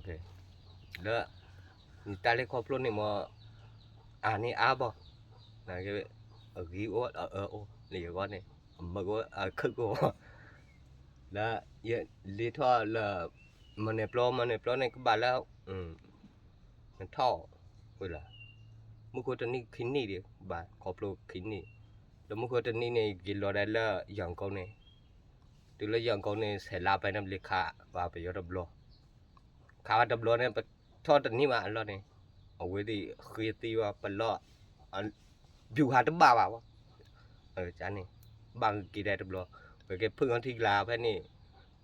လၢ နတၢ်လဲၤခီဖျိန့ၣ်မ့ၢ် အါန့ၢ်အါဘီ, အဂ့ၤအိၣ်အအၢအိၣ်လၢယဂီၢ်န့ၣ် အမုာ်အိၣ် အခုၣ်ကအိၣ်, လၢ ယလ့ထီၣ်လၢ မန့ၢ်ပျီ မန့ၢ်ပျီန့ၣ်ကဘၣ်လၢ နထီၣ်ဝဲလၢ မုၢ်ဃိတနံၣ်ခံနံၣ်ဒံး ဘၣ်ခီဖျိခံနံၣ်, လၢမုၢ်ဃိတနံၣ်န့ၣ် ယက့ၤလီၤဒၣ်လၢယၤကိန့ၣ်, တုၤလၢယၤကိန့ၣ် ဆဲးလါဖဲန့ၣ်ဘျီခးဘၣ်ပယီၤတဘျီ, ခးဘၣ်တဘျီန့ၣ် ပထီၣ်တန့ၢ်ဘၣ်အလီၢ်န့ၣ်, အဝဲသ့ၣ်ဃ့သံဝဲပလီၢ် ပျူၤဟးတဘၣ်ဘၣ်ဝဲ, န့ၣ် ဘၣ်က့ၤဒၣ်တဘျီ, ပက့ၤဖုၣ်အီထံကလၤဖဲန့ၣ်,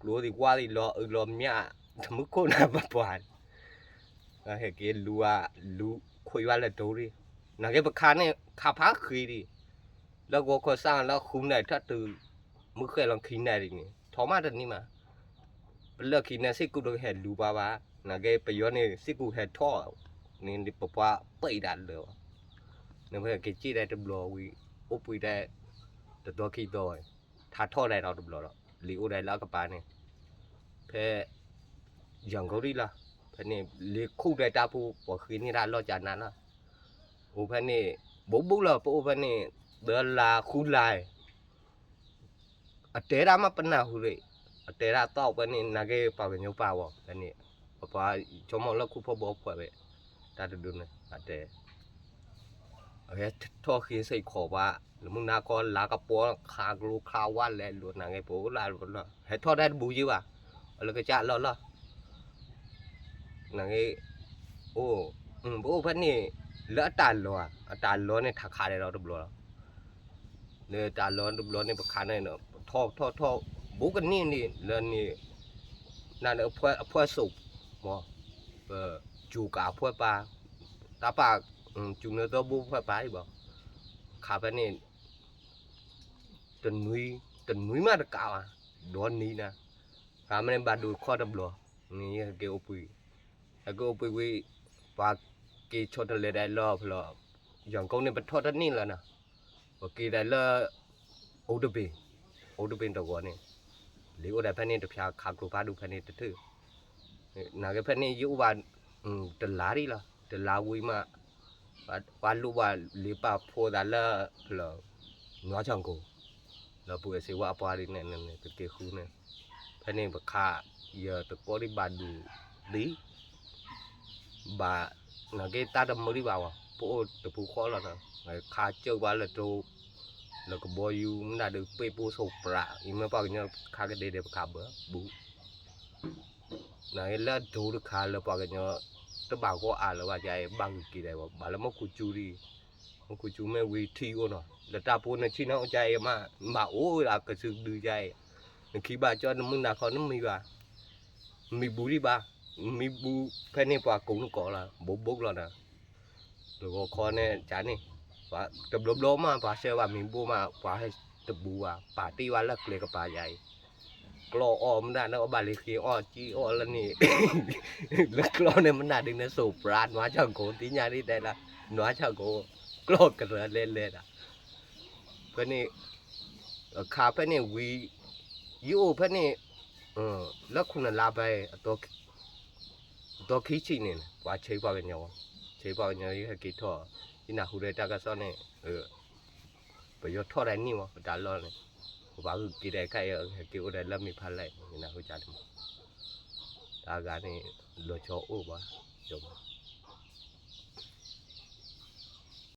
ကျိသံၣ်ဝါသံၣ်လီၤအုးလီၤမၠး, တမုၢ်ခိၣ်နၢ်ပပှၤ ဟဲက့ၤလူၤဝဲ လူၤခွံဝဲလၢဒိရံ, နာ်က့ပခးန့ၣ် ခးဖးဃ့ဒံး, လၢဂီၤခီစၢ်လၢဃုနၣ်ရံၣ်ထီၣ်တုၤ မုၢ်ဃဲလီၤခံနၣ်ရံၣ်န့ၣ် ထီၣ်မးတန့ၢ်မး, ပလၢၢ်ခံနၣ်ရံၣ်စ့ၢ်ကီးတဟဲလူၤပှၤဘၣ်, နာ်က့ပယီၤန့ၣ်စ့ၢ်ကီးဟဲထီၣ်, န့ၣ်ပပှၤပံးတၢ်လၢာ်ဘၣ်, န့ၣ်ပဟဲက့ၤစ့ၢ်ဒၣ်တဘျီဝံၤ အိၣ်ပှဲၤဒၣ် တသီခံသီ, ထါထီၣ်ဒၣ်ဒီးတဘျီဒီး လံာ်အိၣ်ဒၣ်လၢအကပၤန့ၣ်, ဖဲ ယၤကိရံၣ်လီၤ, ဖဲန့ၣ် လံာ်ခူၣ်ဒၣ်တၢ်ဖိ ပှၤဃ့န့ၢ်တၢ်လီၢ်ကနၤလီၤ, အိၣ်ဖဲန့ၣ် ဘူးဘူးလီၤ ပအိၣ်ဖဲန့ၣ် သၢလါဃုလါ အတဲဒၣ်မးပနၢ်ဟူရံၣ်, အတဲဒၣ်သီၣ်ဖဲန့ၣ် နာ်က့ပှၤကညီပာ်ဝဲ ဖဲန့ၣ်, ပပှၤဆိကမိၣ်လၢခိၣ်ဖီဘီဖှဲးဝဲ, တၢ်တဒုန့ၣ် အတဲ အဟဲထီၣ်ဃ့စ့ၢ်ကီးပှၤ, လၢမုၢ်နၤခီလါကပီၤ ခးကျိခးဝါလဲၤလိာ် နာ်က့ပအိၣ်လၢအလီၢ်လီၤ ဟဲထီၣ်တၢ်တဘူးယံၤဘၣ်, အလၢကစၢ်လီၢ်လီၤ နာ်က့ အိၣ် ပအိၣ်ဖဲန့ၣ် လၢအတၢ်လီၤဧါ, အတၢ်လီၤန့ၣ်ထးခးဒဲးဒီးတဘျီလီၤ, လၢတၢ်လီၤတဘျီန့ၣ် ပခးန့ၣ် ထီၣ်ထီၣ်ထီၣ် ဘူးကန့ၢ်န့ၣ် လၢန့ၣ် နအဖှဲၣ်စိး မ့ၢ် ပစူၤကးဖှဲၣ်ပၢ် တၢ်ပာ် စူၤနၢသီဘိဖှဲၣ်ပၢ်အံၤဘၣ်, ခးဖဲန့ၣ် တနွံ တနွံမးတကးဘၣ် ဒီနံၤနၤ, ခးမ့ၢ်န့ၣ်ဘၣ်ဒိခီၣ်တဘျီ, န့ၣ်ဟဲက့ၤအိၣ်ပှဲၤ, ဟဲက့ၤအိၣ်ပှဲၤဝံၤ ပှၤက့ၤဆီတလဲဒၣ်လီၢ်ဖျီ, ယၤကိန့ၣ်ပထီၣ်တန့ၢ်လၢၤနီၤ, ပက့ၤဒၣ်လၢ အိၣ်တဘ့ၣ်, အိၣ်တဘ့ၣ်တဂီၤန့ၣ်, လံာ်အိၣ်ဒၣ်ဖဲန့ၣ်တဖျါ ခးကျိဖးဒိၣ်ဖဲန့ၣ်တထၢၣ်, နာ်က့ဖဲန့ၣ် ယအိၣ်ဘၣ် တလါဒံးလီၤ, တလါဝံၤမး ပှၤလိၣ်ဘၣ်လံာ်ပာ်ဖှိၣ်သးလၢ ဖျီ နွါဆၣ်ကိၤ လၢပူၤအစ့ဝါအပှၤဒ်န့ၣ် က့ၤဃုန့ၣ်, ဖဲန့ၣ်ပခး ယတကိးဒံးဘၣ်ဒူးသံ ဘၣ် နာ်က့တၢ်တမုာ်ဒံးဘၣ်ဝဲ ပအိၣ်တပူၤဃီလီၤနီၤ, ခးစၢၢ်ဘၣ်လၢတိ လၢကဘီယူၤ မ့ၢ်ဒၣ်ဒုးပ့ၢ်ပိၢ်ဆိးပြး အံၤမ့ၢ်ပှၤကညီခးကဒဲဒဲးပခးဘၢ ဘူး နာ်က့လၢဒိတခါလၢပှၤကညီ တဘၣ်ဂီၢ်အါလၢၤဘၣ် ကဲအံၤ ဘၣ်ဂုာ်က့ၤဒဲးဝဲ ဘၣ်လၢမုၢ်ခူၣ်စူၤဒံး, မုၢ်ခူၣ်စူၤမ့ၢ်ဝံၤထံအိၣ်နီၤ လၢတၢ်ဖိနဆံၣ်နီၤအိၣ်ကဲအံၤမး မၤအိၣ်ဝဲဒၣ်ကစုဒုကဲအံၤ, နခံဘၣ်ကၠီနမုၢ်နၤခီနမံၤဘၣ်, မံၤဘူးဒံးဘၣ်, မံၤဘူးဖဲန့ၣ်ပှၤကိးနကိးလီၤ ဘူးဘူးလီၤနီၤ တဂီၤခီန့ၣ် ကန့ၣ် တဘျီဘျီမး ပှၤဆှၢဘၣ်မံၤဘိၣ်မး ပှၤဟဲတဘူးဘၣ် ပာ်တ့ၢ်ဘၣ်လၢကျဲကပၤယၤအံၤ, ကျီၢ်အီၣ်မ့ၢ်ဒၣ်လၢအီၣ်ဘၣ်လံၤဃ့အီၣ်ကံအီၣ်လၢန့ၣ်, လၢကျီၢ်န့ၣ်မ့ၢ်ဒၣ်ဒ်န့ၣ် စိးပြး နွါဆၣ်ကိၤ သ့ၣ်ညါဒ်တဲလၢ နွါဆၣ်ကိၤ ကျီၢ်ကရၢလဲၤလဲၤဒၣ် ဖဲန့ၣ် အခါဖဲန့ၣ်ဝံၤ ယအိၣ်ဖဲန့ၣ် လၢခိၣ်နလါဖဲ အသီခံဆံန့ၣ် ပှၤဆဲပှၤကညီ, ဆဲပှၤကညီ ယဟဲက့ၤထီၣ် ယနၢ်ဟူဒီးတၢ်ကစီၣ်န့ၣ် ပယီၤထီၣ်ဒၣ်န့ၢ်မး ပတၢ်လီၢ်န့ၣ် ပပှၤဂုာ်က့ၤဒၣ်ခါအံၤ ဟဲက့ၤအိၣ်ဒၣ်လၢမ့ၢ်ဖးလဲၣ် ယနၢ်ဟူကန့ၣ်မး တၢ်ဂၤန့ၣ် လီၤဆီအိၣ်ဘၣ် ကမး